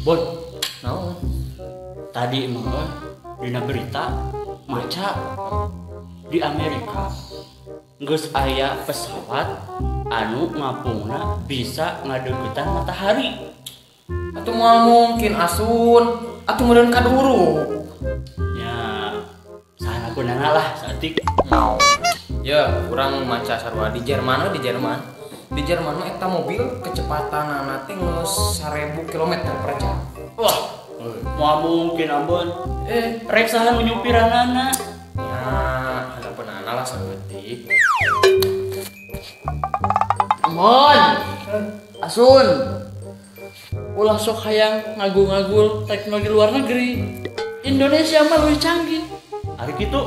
Bon, naon? Tadi mah dina berita maca di Amerika geus aya pesawat anu ngapungna bisa ngadeuketan matahari. Atuh moal mungkin asun, atuh meureun kaduru. Ya, saha kunana lah saeutik. Ya, urang maca sarua di Jerman we, di Jerman. Di Jerman mah eta mobil kecepatanana teh geus 1000 km per jam. Wah, moal mungkin ambon. Rek saha nu nyupiranana? Ya, harapanana lah saeutik. Ambon. Asun. Ulah sok hayang ngagul-ngagul teknologi luar negeri. Indonesia mah leuwih canggih. Ari kitu?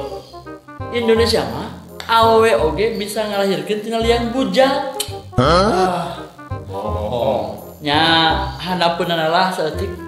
Indonesia mah awewe oge bisa ngalahirkeun tina liang bujal. Ah, bohong. Nya handapeunana lah saeutik.